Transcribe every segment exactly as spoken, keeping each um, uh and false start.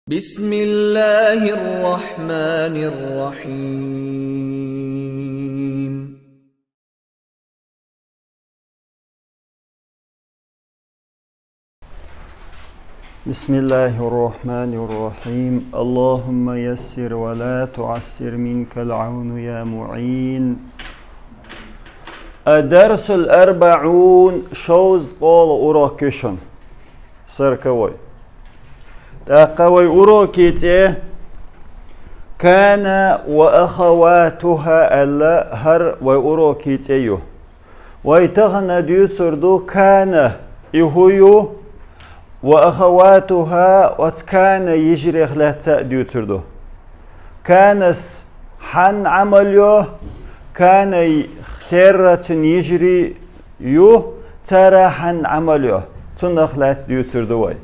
بسم الله الرحمن الرحيم. بسم الله الرحمن الرحيم. اللهم يسر ولا تعسر، منك العون يا معين. الدرس الأربعون, шовзткъола урок ю шун. Сороковой. ТӀаккха вай урокий цӀе كان وأخواتها аьлла, хӀара вай урокий цӀе ю. Вай тахан дуьйцур ду كان, и хӀу ю, وأخواتها, оцу كان йижарех лаьцна а дуьйцур ду. كان-с хьанна Ӏамал йо, كان-й терра цуьнан йижарий ю, цара хьанна Ӏамал йо, цунах лаьцна дуьйцур ду вай.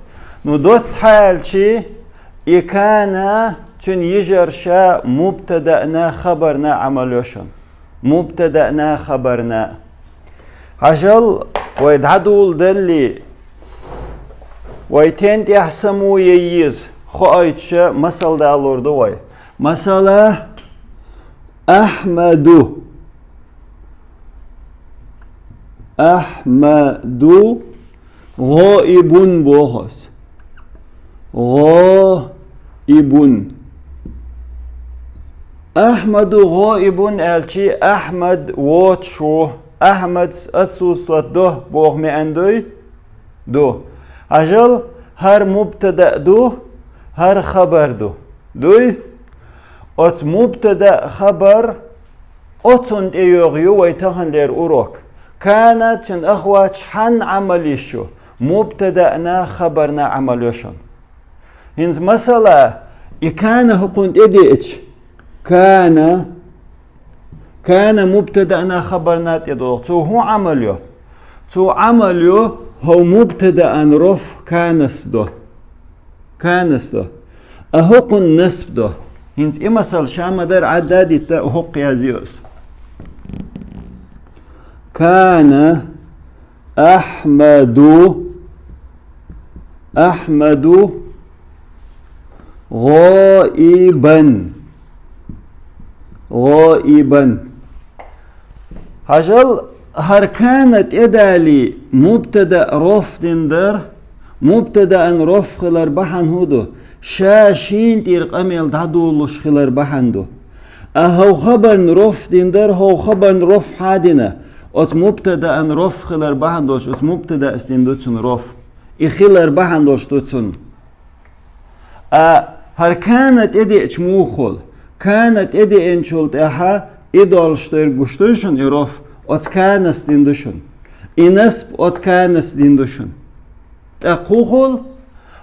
Ну, доцца хьаьлчи, и كان цуьнан йижарша мубтадаъна хабарна Ӏамал йо шун. Мубтадаъна хабарна. Хьажал, вай дӀадула далли, вай тен тӀехь само яй еза хоуьйтуша масал далур ду вай. Масала, أحمد. أحمد غائب боху ас. غائب. أحمد غائب аьлчи, Ахьмад воцуш ву, Ахьмад отсутствовать до боху маьӀна дуй? Ду. Хьажал, хӀара мубтадаъ ду, хӀара хабар ду. Дуй? Оцу мубтадаъ, хабар, оцунна тӀейогӀу ю вай таханлера урок. كان цуьнан ахаваташ хьанна Ӏамал йиш ю? Мубтадаъна хабарна Ӏамал йо шун. ХӀинца масала, и كان хӀокхунна тӀедеъча, كان, كان мубтадаъна хабарна тӀедогӀу. Цо хӀун Ӏамал йо? Цо Ӏамал йо, хӀокху мубтадаъан рафӀ كان-с до. كان-с до. А хӀокхунна насб до. ХӀинца и масал ша ма-дарра Ӏадда а дитта, хӀокху язйо ас. كان أحمد، أحمد غائبا. غائبا. Хьажал, хӀара كان тӀедалий, мубтадаъ рафӀ дина дара, мубтадаъан рафӀ хилар бахьана хӀун ду? Ша шена тӀера къамел дӀадолалуш хилар бахьана ду. А хӀокху хабарна рафӀ дина дара, хӀокху хабарна рафӀ хьан дина? Оцу мубтадаъан рафӀ хилар бахьана долуш, оцу мубтадаъс дина ду цунна рафӀ. И хилар бахьана долуш ду цунна. А хӀара كان тӀедеъча муха хуьлу? كان тӀедеъначул тӀаьхьа и долуш дерг гуш дуй шуна, и рафӀ оцу كان-с дина ду шуна. И насб оцу كان-с дина ду шуна. ТӀаккха хӀун хуьлу?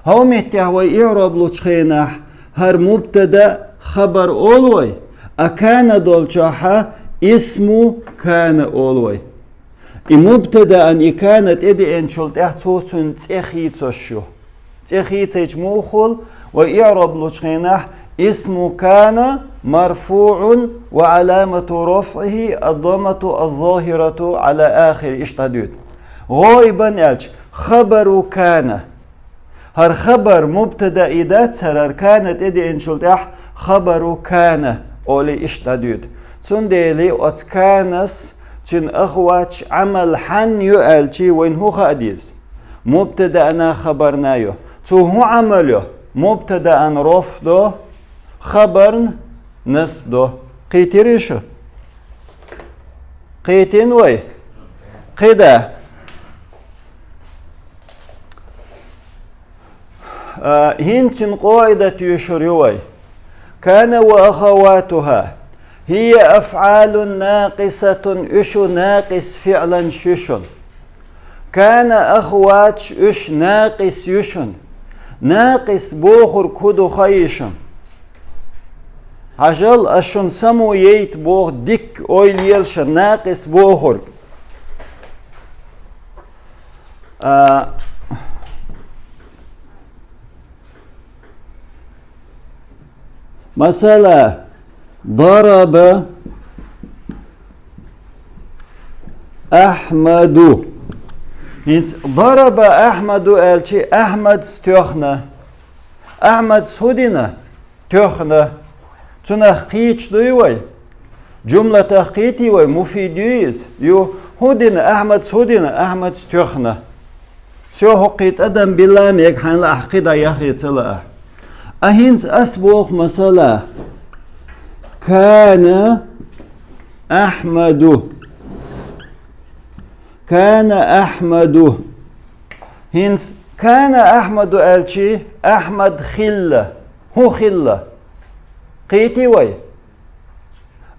ХӀокху меттехь вай иъроб лучу хенахь, хӀара мубтадаъ, хабар олу вай, а كان долчохь اسم كان олу вай. И мубтадаъан и كان тӀедеъначул тӀаьхьа цо цуьнан цӀе хийцош ю. ЦӀе хийцайча муха хуьлу? Вай иъроб лучу хенахь اسم كان مرفوع وعلامة رفعه الضمة الظاهرة على آخره, иштта дӀадуьйту. غائبا аьлча, خبر كان. ХӀара хабар, мубтадаъ и дац, хӀара كان тӀедеъначул тӀаьхьа خبر كان олий, иштта дӀадуьйту. Цундела оцу كان-с, цуьнан ахаваташ Ӏамал хьанна ю аьлчи, вайна хӀун хаа деза? Мубтадаъна хабарна ю. Цо хӀун Ӏамал йо? Мубтадаъан рафӀ до, хабарна насб до. Кхийтирий шу? Кхийтина вай? КхидӀа. А, хӀинца цуьнан къаӀида тоьшур ю вай. كان وأخواتها هي أفعال ناقصة, уьш ю накъис фиъланаш ю шуна. كان ахаваташ уьш накъис ю шуна. Накъис бохург хӀун ду хаий шуна? Хьажал, ас шуна само яйта боху дикка ойла ела ша, накъис бохург. А, масала, ضرب أحمد. ХӀинца ضرب أحمد аьлчи, Ахьмадс тоьхна. Ахьмадс хӀу дина? Тоьхна. Цунах кхийча дуй вай? Жумлатах кхийти вай, муфид ю иза? Ю. ХӀу дина? Ахьмадс хӀу дина? Ахьмадс тоьхна. Всё, хӀокхий тӀадам билла мега хьайна лаахь, кхидӀа яхе ца лаа. А хӀинца ас боху масала: «Кана Ахьмаду». «Кана Ахьмаду». ХӀинца «Кана Ахьмаду» аьлчи, Ахьмад хилла. ХӀун хилла? Кхийти вай?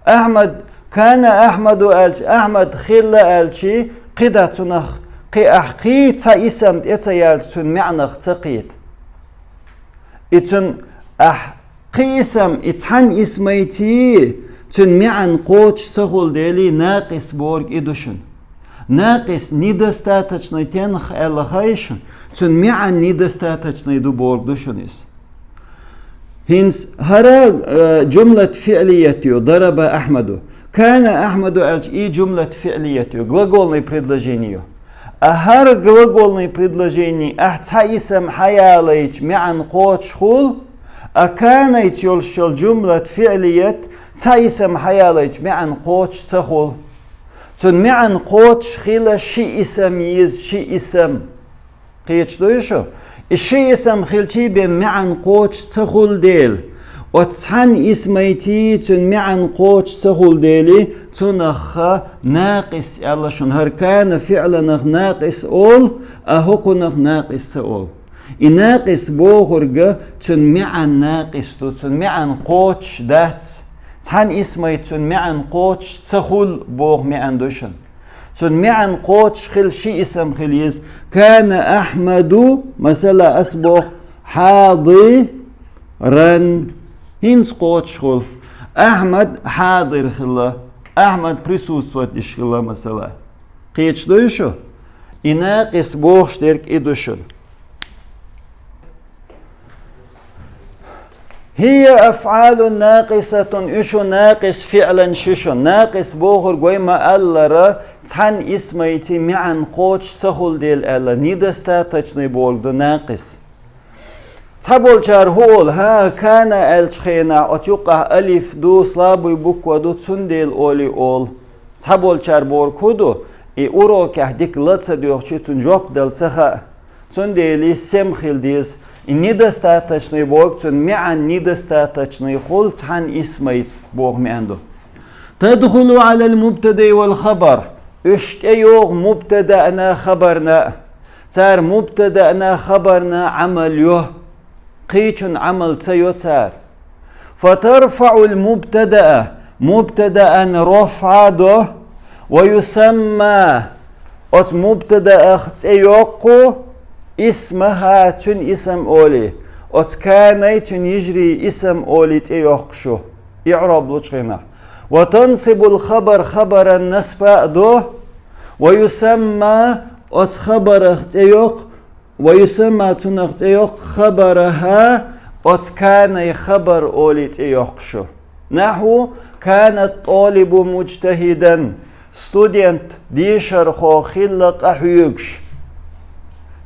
Ахьмад, «Кана Ахьмаду» аьлчи, Ахьмад хилла аьлчи, кхидӀа цунах кхи-, ахь кхий цхьа исам тӀе ца яьлча, цуьнан маьӀнах ца кхета. И цуьнан ахь кхин исам, и цхьана исмайций, цуьнан маьӀна кхочуш ца хула дели, накъис бохург и ду шуна. Накъис недостаточный тенах аьлла хаий шуна, цуьнан маьӀна недостаточный ду бохург ду шуна иза. ХӀинца хӀара, э, жумлат фиълият ю, дараба Ахьмаду. Кана Ахьмаду аьлча, и жумлат фиълият ю, глагольный предложени ю. А хӀара глагольный предложени ахь цхьа исам хьаялайча маьӀна кхочуш хула, а канайца йолуш йолу жумлат фиълият цхьа исам хьаялайча маьӀна кхочуш ца хула. Цуьнан маьӀна кхочуш хила ши исам еза, ши исам. Кхеташ дуй шу? И ши исам хилчий бен маьӀна кхочуш ца хула дела, оцу цхьана исмайций цуьнан маьӀна кхочуш ца хула дели, цунах накъис аьлла шуна. ХӀара кана фиъланах накъис олу, а хӀокхунах накъис ца олу. И накъис бохург цуьнан маьӀна накъис ду, цуьнан маьӀна кхочуш дац. Цхьана исмайца цуьнан маьӀна кхочуш ца хула боху маьӀна ду шуна. Цуьнан маьӀна кхочуш хила ши исам хила еза. Кана Ахьмаду, масала, ас боху, хьадиран. ХӀинца кхочуш хула. Ахьмад хьадир хила. Ахьмад присутствовать деш хила, масала. Кхеташ дуй шу? И накъис бохуш дерг и ду шуна. «ХӀия афӀалун накъисатун», уьш ю накъис фиълан ши шуна. Накъис бохург вай ма-аллара, цхьана исмайций маьӀна кхочуш ца хула дела аьлла, недостаточный бохург ду накъис. Цхьаболчара хӀун олу, хӀа, кана аьллачу хенахь оцу юккъахь алиф ду, слабый буква ду, цундела олий олу. Цхьаболчара бохург хӀун ду, и урокехь дика ла ца доьхучу, цунна жоп дала ца хаьа. Цундела и сема хила деза. И недостаточный бохург, цуьнан маьӀна недостаточный хула цхьана исмайца боху маьӀна ду. «Тадхулу Ӏалал мубтадаи вал хабар». Уьш тӀейогӀу мубтадаъна, хабарна. Цара мубтадаъна, хабарна Ӏамал йо. Кхечун Ӏамал ца йо цара. «ФатарфаӀул мубтадаа», мубтадаан рафӀа до, «ва юсамма», оцу мубтадаах цӀе йоккху, «исмаха», цуьнан исам олий, оцу канай цуьнан йижарий исам олий цӀе йоккхуш ю, иӀроб лучу хенахь. «Ва тансибул хабар», хабаран насба а до, «ва юсамма», оцу хабарах цӀе йоккху, «ва юсамма», цунах цӀе йоккху, «хабараха», оцу канай хабар олий цӀе йоккхуш ю. Нахьу: «Кана ат-талибу муджтахидан», студент, дешархо, хилла къахьоьгуш.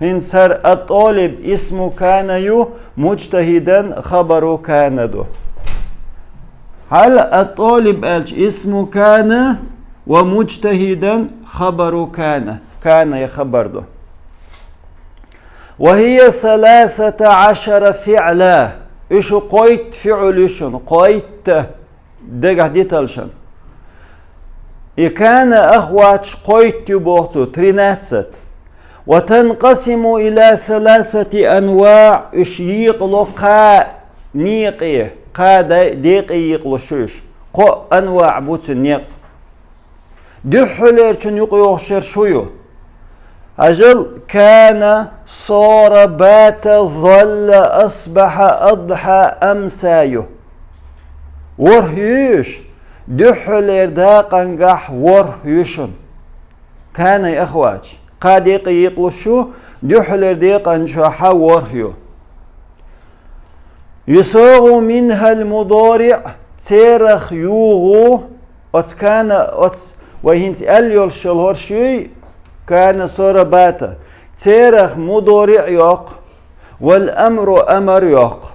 ХӀинца хӀара ат-талиб исму кана ю, муджтахидан хабару кана ду. Хьал ат-талиб аьлча исму кана, ва муджтахидан хабару кана. Канай хабар ду. «Ва хия саласата Ӏашара фиӀла». Уьш ю кхойтта фиӀл ю шуна, кхойтта, дагахь диталшан. И кана ахваташ кхойтта ю боху цо, тринадцать. «Ва танкъасиму ила саласати анваӀ», уьш йикъало кхаа некъе, кхаа дай-, декъе йикъалуш ю уьш. Кхо анваӀ бу цуьнан некъ. Дуьххьалерчун юкъа йогӀуш ерш хӀу ю? Хьажал: кана, сора, бата, залла, асбаха, адхьа, амса ю. ВорхӀ ю уьш? Дуьххьалера дакъангахь ворхӀ ю шуна. Канай ахваташ. Кхаа декъе йикъалуш ю, дуьххьалера декъан чохь ворхӀ ю. «ЮсагӀу минхал мудариӀ», церах югӀу, оцу кана, оцу вай хӀинца аьлла йолуш йолу хӀорш юй, кана, сора, бата. Церах мудариӀ йоккху, вал амру, амар йоккху.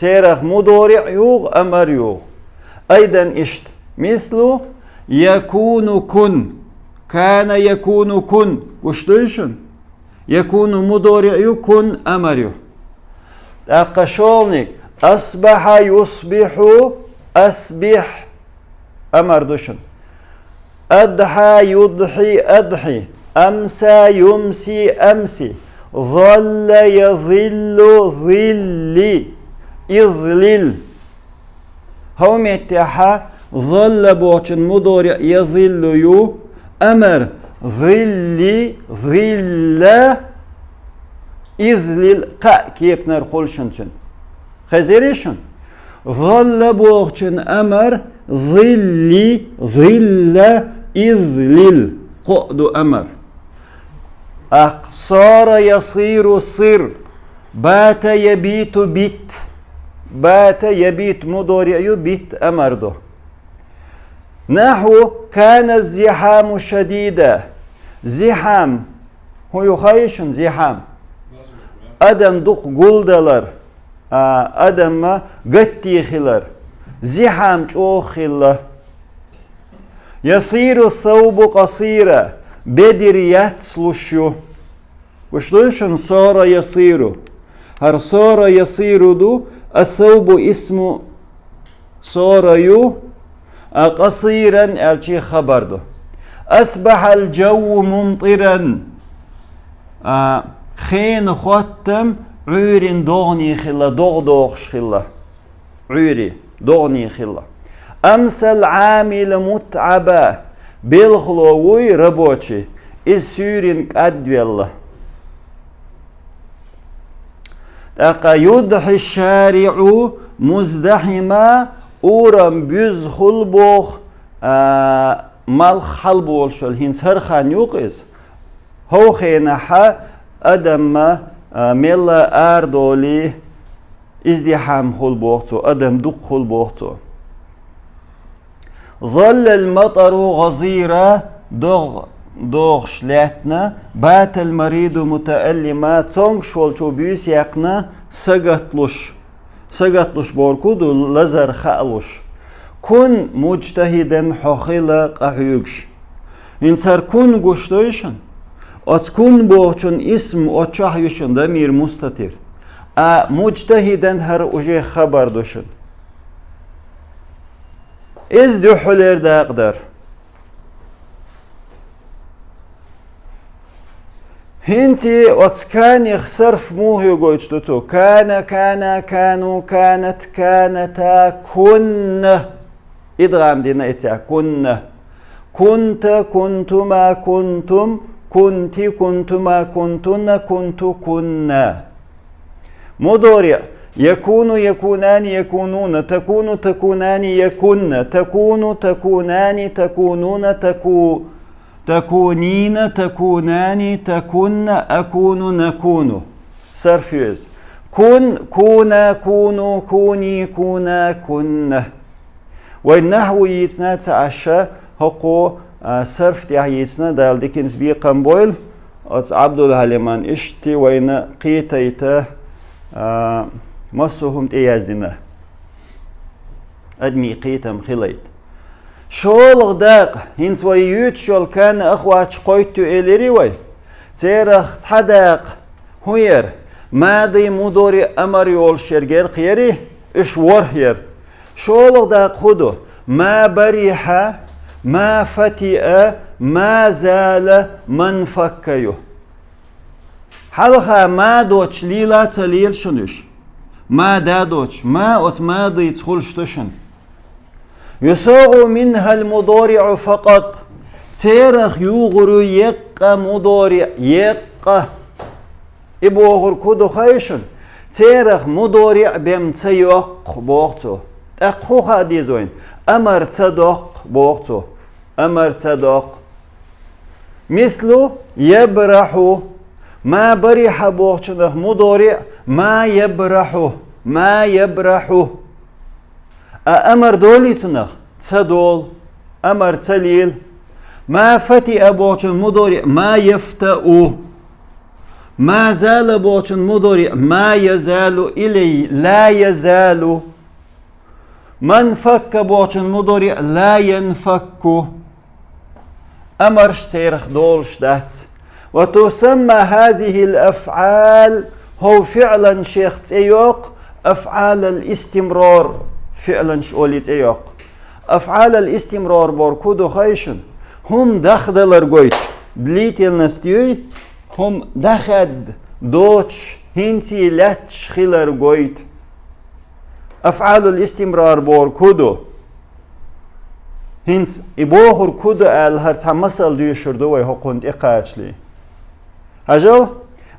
Церах мудориӀ югӀу, амар югӀу. Айдан иштта. Мислу якуну кун. Кана якуну кун. Гуш дуй шун? Якуну мудориӀ ю, кун амар ю. ТӀаккха шолниг. Асбаха юсбиху, асбих. Амар ду шун. Адха юдхи, адхи. Амса юмси, амси. Залла язиллу, зилли. Излил. Хьо меттехьа залла бохучун мудориӀ язиллу ю, амар зилли, зилла, излил, кхаъ кепанара хул шун цун. Хезирий шун? Залла бохучун амар зилли, зилла, излил. Кхоъ ду амар. Акх, сара ясиру сир, бата ябиту бит. Бата ябит мудориӀ ю, бит амар ду. Нахьу кана зихьаму шадида. Зихьам. ХӀун ю хай шун зихьам? Адам дукха гулдалар. А, адамма гатти хилар. Зихьам чӀогӀа хилла. Ясиру саубу къасира, бедир яц луш ю. Гуш дуй шун сора ясиру? ХӀара сора ясиру ду, а саубу исму сора ю, а къасиран аьлчи хабар ду. Асбахьал джавву мумтиран. А, хена хоттам Ӏуьйрин догӀни хилла, догӀ дохуш хилла. Ӏуьйри, догӀни хилла. Амсал Ӏамила мутӀаба, белхало вуй рабочий, из суьйрин кӀадвелла. ТӀаккха юдхьи шариӀу муздахьима, урам буьзза хул боху, а, малх хьалболуш йолу, хӀинца хӀара хан юкъа иза. ХӀокху хенахьа адамма, а, мелла арадолий, издихьам хул боху цо, адам дукха хул боху цо. Заллал матару гӀазира, догӀ дохуш лаьттина, батал мариду мутааллима, цомгуш волчо буьйса яьккхина, сагатлуш. Сагатлуш бохург хӀун ду, лазар хаалуш. Кун муджтахидан, хьо хила къахьоьгуш. ХӀинца хӀара кун гуш дуй шуна? Оцу кун бохучун исм оцу чохь ю шуна, дамир мустатир. А муджтахидан хӀара уже хабар ду шуна. Иза дуьххьалера дакъа дара. ХӀинца оцу каних сарф муха гойтуш ду цо? Кана, кана, кану, канат, каната, кунна. ИдгӀам дина и цехь. Кунна. Кунта, кунтума, кунтум, кунти, кунтума, кунтунна, кунту, кунна. Мудориъ. Якуну, якунани, якунуна, такуну, такунани, якунна, такуну, такунани, такунуна, таку-, такунина, такунани, такунна, акуну, накуну. Сарф ю иза. Кун, куна, куну, куни, куна, кунна. Вай нахьву йийцина ца Ӏаш, хӀокхо, а, сарф тӀехь йийцина, Дала диканца бекхам бойла, оцу Ӏабдул-Хьалиман иштта вайна кхетайта, а, массо а хӀума тӀеяздина. Адамийн кхетам хилайта. ШолгӀа дакъа, хӀинца вай юьйцуш йолу кана ахваташ кхойтта ю элирий вай? Церах цхьа дакъа хӀун яра? Мади, мудориъ, амар йолуш ерг яра кхерий? Уьш ворхӀ яра. ШолгӀа дакъа хӀун ду? Ма барихьа, ма фатиа, ма зала, ман факка ю. Хьалха ма доцуш лела а ца лела шуна уьш. Ма да доцуш, ма оцу мадица хуьлуш ду шуна. ЮсагӀу минхал мудориъу факъат. Церах югӀур ю еккъа мудориъ, еккъа. И бохург хӀун ду хаий шуна? Церах мудориъ бен ца йоккху, боху цо. ТӀаккха хӀун хаа деза вайна? Амар ца доккху, боху цо. Амар ца доккху. Мислу ябрахьу. Ма барихьа бохучунах мудориъ ма ябрахьу, ма ябрахьу. А амар долий цунах? Ца долу. Амар ца лела. Ма фатиа бохучун мудориъ ма яфтау. Ма зала бохучун мудориъ ма язалу или ла язалу. Ман факка бохучун мудориъ ла янфакку. Амарш церах долуш дац. Ва тусамма хазихил афъал, хӀов фиъланшех цӀе йоккху афъалал истимрор, фиъланш олий цӀе йоккху. Афъалал истимрор бохург хӀун ду хаий шуна? ХӀума дахдалар гойту, длительность юй, хӀума дахаьдда доцуш, хӀинций лаьтташ хилар гойту. Афъалул истимрар бохург хӀун ду? ХӀинца и бохург хӀун ду аьлла, хӀара цхьа масал дуьйшур ду вай хӀокхунна тӀекхачале. Хьажал,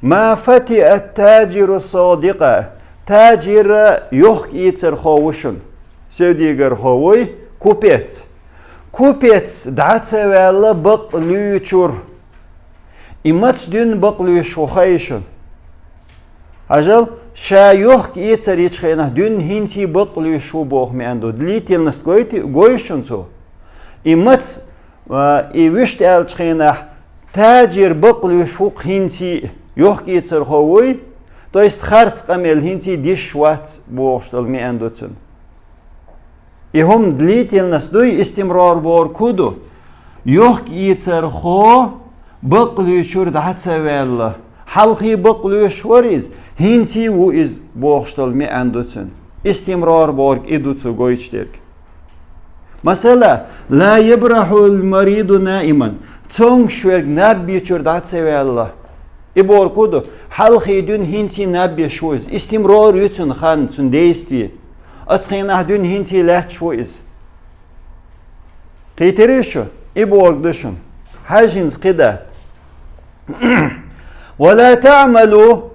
ма фатиа ат-таджиру содикъа, таджир йохк-ийцархо ву шуна, севдигархо вуй, купец. Купец дӀа ца ваьлла бакъ луьйчура. И маца дуьйна бакъ луьйш ву хаий шуна? Хьажал, ша йохк-ийцар йичу хенахь дуьйна хӀинций бакъ луьйш ву боху маьӀна ду. Длительность гойту, гой шуна цо? И маца, а, и вуьшта аьллачу хенахь, таджир бакъ луьйш ву-кх хӀинций, йохк-ийцархо вуй, то есть харц къамел хӀинций дисш вац бохуш долу маьӀна ду цуьнан. И хӀума длительность дуй, истимрор бохург хӀун ду? Йохк-ийцархо бакъ луьйчура дӀа ца ваьлла. Хьалхий бакъ луьйш вара иза, хӀинций ву иза бохуш долу маьӀна ду цуьнан. Истимрор бохург и ду цо гойтуш дерг. Масала, ла ябрахьул мариду наиман, цомгуш верг наб йичура дӀа ца ваьлла. И бохург хӀун ду? Хьалхий дуьйна хӀинций наб еш ву иза. Истимрор ю цуьнан хан, цуьнан действие. Оцу хенахь дуьйна хӀинций лаьтташ ву иза. Кхийтирий шу? И бохург ду шуна. Хьажа хӀинца кхидӀа. Ва ла таъмалу,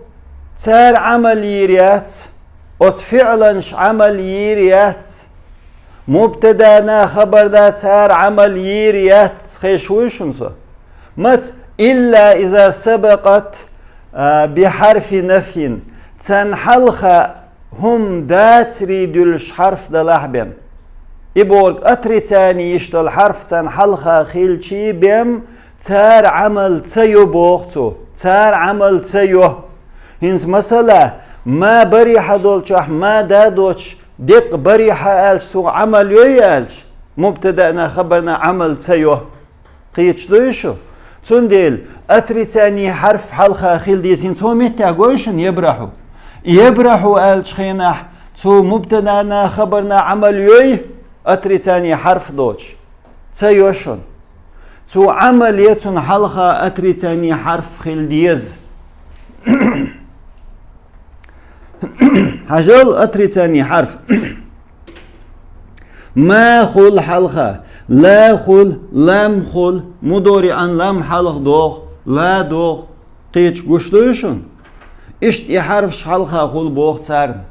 цара Ӏамал йийр яц, оцу фиъланаш Ӏамал йийр яц. Мубтадана, хабарна цара Ӏамал йийр яц, хезаш вуй шуна со? Маца? Илла иза сабакъат, а, би хьарфи нафйин. Царна хьалха хӀума дацарий дуьллуш хьарф далахь бен. И бохург отрицание йиш долу хьарф царна хьалха хилчий бен, цара Ӏамал ца йо боху цо. Цара Ӏамал ца йо. ХӀинца масала, ма барихьа долчохь ма да доцуш, деккъа барихьа аьлча, цуьнга Ӏамал йой аьлча, мубтадана, хабарна Ӏамал ца йо. Кхеташ дуй шу? Цундела отрицание хьарф хьалха хила деза. ХӀинца хӀун меттехь гой шуна ябрахьу? Ябрахьу аьллачу хенахь, цу мубтадана, хабарна Ӏамал йой, отрицание хьарф доцуш? Ца йо шуна. Цу Ӏамал е цунна хьалха отрицание хьарф хила деза. Хьажал отрицание хьарф. Ма хуьлу хьалха, ла хуьлу, лам хуьлу, мудориъан лам хьалха доху, ла доху, кхечу гуш дуй шуна? Иштта и хьарфаш хьалха хуьлу боху царна.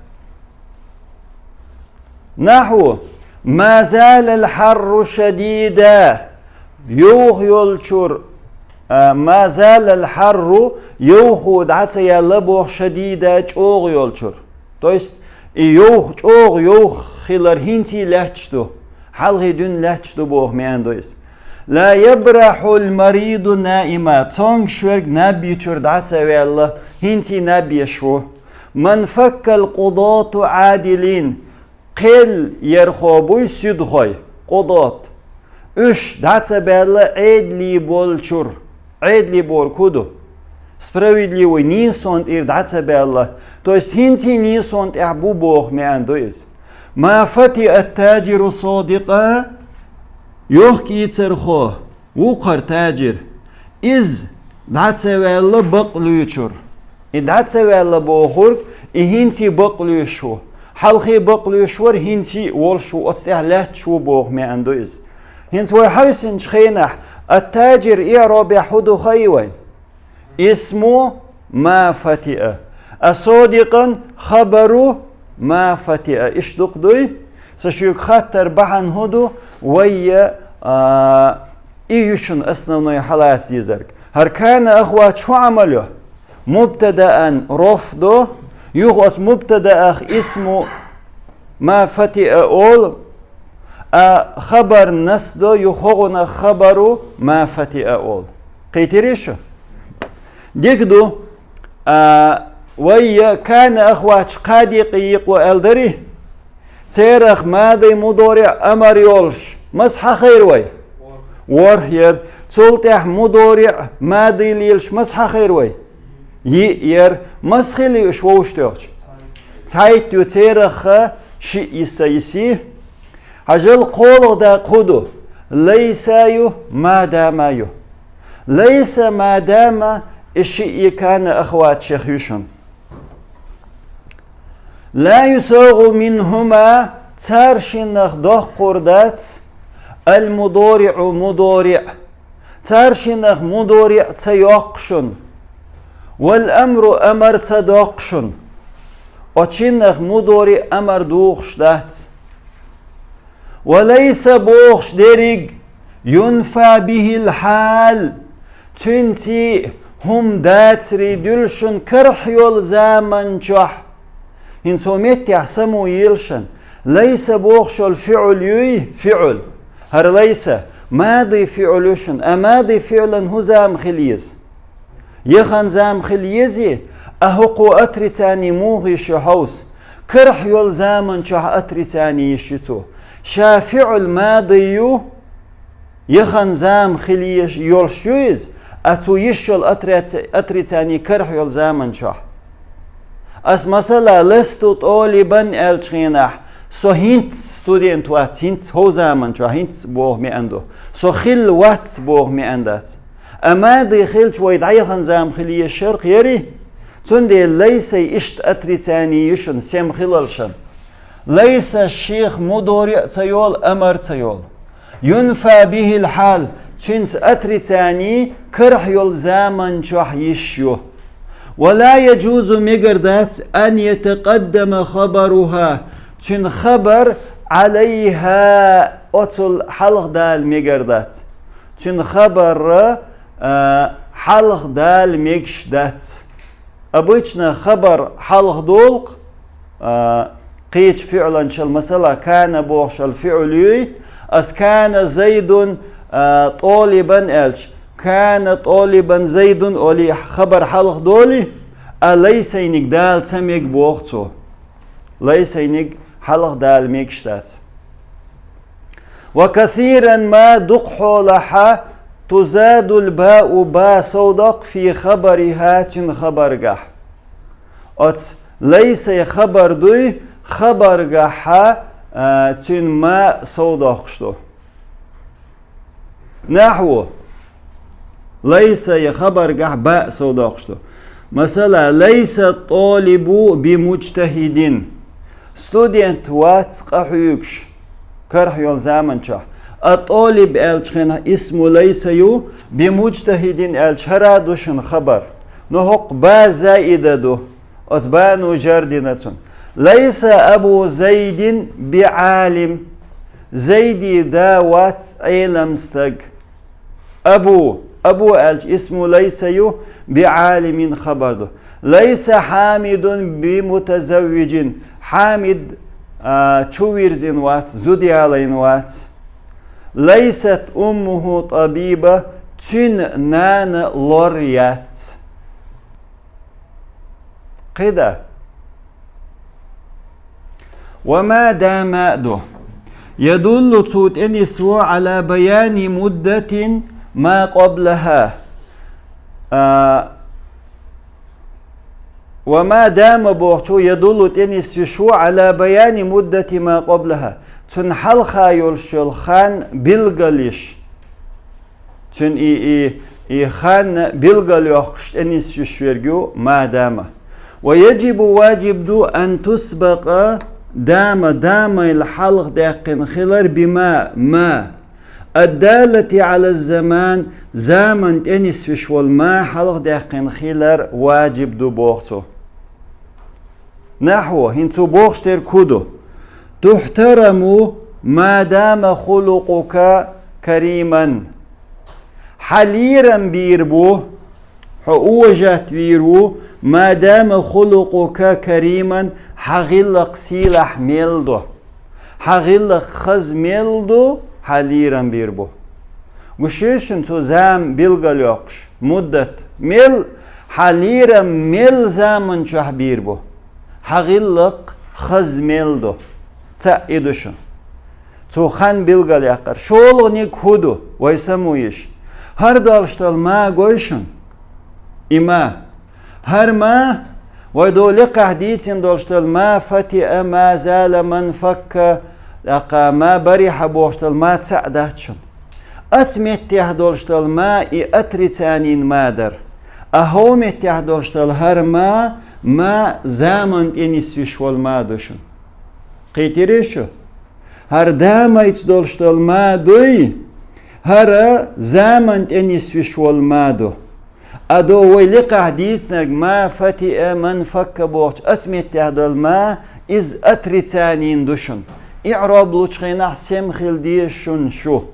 Нахьу, ма залал хьарру шадида, йовха йолчуьра, а, ма залал хьарру, йовхо дӀа ца яьлла боху, шадида, чӀогӀа йолчуьра. То есть, и йовха, чӀогӀа йовха хилар хӀинций лаьтташ ду, хьалхий дуьйна лаьтташ ду боху маьӀна ду иза. Ла ябрахьул мариду наима, цомгуш верг наб йичуьра дӀа ца ваьлла, хӀинций наб еш ву. Ман факкал къудату Ӏадилин, кхел ярхо буй суьдхой, къудат. Уьш дӀа ца баьлла Ӏедале болчуьра. Ӏедале бохург хӀун ду? Справедливый, нийсонан тӀера дӀа ца баьлла. То есть хӀинций нийсонан тӀехь бу боху маьӀна ду иза. Ма фатиа ат-таджиру содикъа, йохк-ийцархо, ву-кх хӀара таджир. Иза дӀа ца ваьлла бакъ луьйчуьра. И дӀа ца ваьлла бохург, и хӀинций бакъ луьйш ву. Хьалхий бакъ луьйш вара, хӀинций а волуш ву, оцу тӀехь лаьтташ ву боху маьӀна ду иза. ХӀинца вай хьаьвсинчу хенахь, ат-таджир иъробехь хӀун ду хаий вайн? Исму ма фатиа. А содикъан хабару ма фатиа. Иштта дукха дуй? Сан шуьга хаттар бахьана хӀун ду? Вайя, а, и ю шуна основной хьалаца дезарг. ХӀара кана ахваташ хӀун Ӏамал йо? Мубтадаан роф до, юха оцу мубтадаах исму ма фатиа олу, а хабар насб до, юха хӀокхунах хабару ма фатиа олу. Кхийтирий шу? Дика ду. А, вай я кана ахваташ кхади къийикъло аьлла дари? Церах мади мудориӀ амар йолуш маса хьахайра вай? ВорхӀ яра. Цул тӀаьхьа мудориӀ мади лелаш маса хьахайра вай? Йиъ яра. Маса хили уьш вовшах тоьхча? Цхьайтта ю, церах шиъ йиса йиси. Хьажал, кхоалгӀа дакъа хӀун ду? Лайса ю, ма дама ю. Лайса, ма дама, и шиъ и кана ахваташех ю шуна. Ла юсагӀу минхума, цар шиннах доккхур дац, ал-мудориӀу, мудориӀ. Цар шиннах мудориӀ ца йоккху шуна. Вал амру, амар ца доккху шуна. Оцу шиннах мудориӀ, амар духуш дац. Ва лайса бохуш дерриг, юнфа бихил хьал, цуьнций хӀума дацарий дуьллу шуна карахь йолу заман чохь. ХӀинца хӀокху меттехь саму йилшан, лайса бохуш йолу фиӀл юй, фиӀл. ХӀара лайса, мади фиӀл ю шуна, а мади фиӀлан хӀун зама хила еза? Яхан зама хила езий, а хӀокхо отрицание муха йиш ю хьовса? Карахь йолу заман чохь отрицание йиш ю цо. Ша фиӀл мади ю, яхан зама хила еш-, йолуш ю иза, а цо йиш йолу отрица-, отрицание карахь йолу заман чохь. Ас, масала, ласту толибан аьллачу хенахь, со хӀинца студент вац, хӀинца хӀокху заман чохь, хӀинца боху маьӀна ду. Со хилла вац боху маьӀна дац. А мади хилча, вай дӀаяхан зама хила еш шарх яри? Цундела лайсай иштта отрицание ю шуна, сема хилалшан. Лайса шех мудориӀ а ца йолу, амар а ца йолу. Юнфа бихил хьал, цуьнца отрицание карахь йолу заман чохь йиш ю. Ва ла яджузу, мегар дац, ан ятакъаддама хабаруха, цуьнан хабар, Ӏалайха, оцул хьалха дала мегар дац. Цуьнан хабар, а, хьалха дала мегаш дац. Обычно хабар хьалха долу-кх, а, кхечу фиӀланчал, масала, кана бохуш йолу фиӀл юй, ас кана Зайдун, а, толибан аьлча, кана толибан Зайдун олий хабар хьалха долий, а лайсайниг дала ца мега боху цо. Лайсайниг хьалха дала мегаш дац. Ва касиран ма, дукха хьолахьа, тузадул бау, ба совдоккху, фи хабариха, цуьнан хабаргахь. Оцу лайсай хабар дуй, хабаргахьа, а, цуьнан ма совдоккхуш ду. Нахьву. Лайса я хабаргахь ба совдоккхуш ду. Масала, лайса толибу би муджтахидин. Студент вац къахьоьгуш карахь йолу заман чохь. А толиб аьллачу хенахь исму лайса ю, би муджтахидин аьллачу хӀара ду шуна хабар. Но хӀокху ба заида ду. Оцу бану жар дина цунна. Лайса абу Зайдин би Ӏалим. Зайди да вац Ӏелам стаг. Абу, абу аьлча исму лайса ю, би Ӏалимин хабар ду. Лайса Хьамидун би мутазаввижин. Хьамид, а, чу вирзина вац, зуда ялийна вац. Лайсат уммуху табиба, цуьнан нана лор яц. Кхида. Ва ма дама ду. Ядуллу, цо тӀенисво, Ӏала баяни муддатин ма къаблаха. А, ва ма дама бохучо ядуллу тӀенисвиш ву Ӏала баяни муддати ма къаблаха. Цунна хьалха йолуш йолу хан билгалйеш. Цуьнан и, и, и хан билгалйоккхуш тӀенисвиш верг ю ма дама. Ва яджибу, ваджиб ду, ан тусбакъа дама, дамайла хьалха даьккхина хилар би ма, ма. Аддаллати Ӏала заман, заман тӀенисвиш волу ма хьалха даьккхина хилар ваджиб ду боху цо. Нахьву, хӀинца цо бохуш дерг хӀун ду? Тухьтараму ма дама хулукъука кариман. Хьан лерам бийр бу, хьо уважать вийр ву, ма дама хулукъука кариман, хьан гӀиллакх сийлахь мел ду. Хьан гӀиллакх хаза мел ду, хьан лерам бийр бу. Гуш ю шуна цо зама билгалйоккхуш, муддат. Мел Хьан лерам мел заман чохь бийр бу? Хьан гӀиллакх хаза мел ду? Цхьаъ и ду шун. Цо хан билгалъяьккхар. ШолгӀаниг хӀун ду, вай саму йиш? ХӀара долуш долу ма гой шун? И ма. ХӀара ма, вай долу лекхахь дийцина долуш долу ма фатиа, ма зала, ман факка, тӀаккха ма бариха бохуш долу ма цхьаъ дац шун. Аца меттехь долуш долу ма и отрицанин ма дара. А хӀо меттехь долуш долу хӀара ма, ма заман тӀе нисвиш волу ма ду шун. Кхийтирий шу? ХӀара дамайца долуш долу ма дуй, хӀара заман тӀе нисвиш волу ма ду. Ада вай лекхахь дийцинарг ма фатиа, ман факка бохучу аца меттехь долу ма, иза отрицанин ду шун. ИӀроб лучу хенахь сема хила деза шун шу.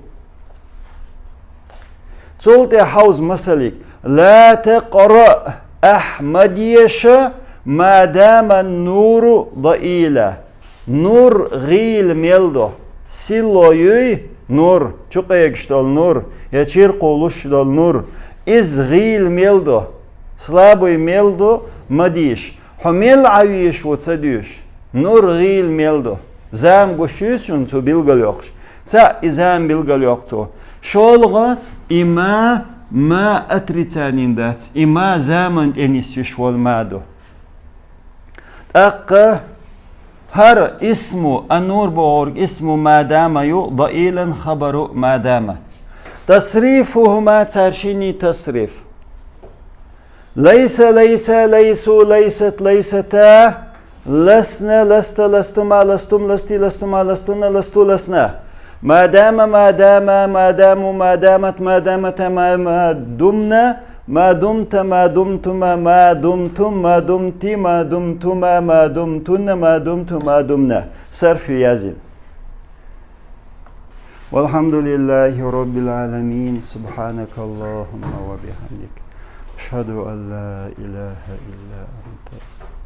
Цул тӀе хьовза масалиг. Ла такъра, ахь ма деша, ма дама нуру даила. Нур гӀийла мел ду. Сило юй нур, чукъегаш долу нур, я чиркхо луш долу нур. Иза гӀийла мел ду. Слабый мел ду, ма деша. Хьо мел Ӏан веш ву ца дуьйш? Нур гӀийла мел ду. Зама гуш юй шуна цо билгалйоккхуш? Цхьаъ и зама билгалйоккху цо. ШолгӀа, и ма, ма отрицанин дац. И ма заман тӀе нисвиш волу ма ду. ТӀаккха хӀара исму, ан-нур бохург исму ма дама ю, даилан хабару ма дама. Тасрифухума, цара шинний тасриф. Лайса, лайса, лайсу, лайсат, лайсата, ласна, ласта, ластума, ластум, ласти, ластума, ластунна, ласту, ласна. Ма дама, ма дама, ма даму, ма дамат, ма дамата, ма, ма думна, ма думта, ма думтума, ма думтум, ма думти, ма думтума, ма думтунна, ма думту, ма думна. Сарф язин. والحمد لله رب العالمين. سبحانك اللهم وبحمدك. أشهد أن لا إله إلا أنت.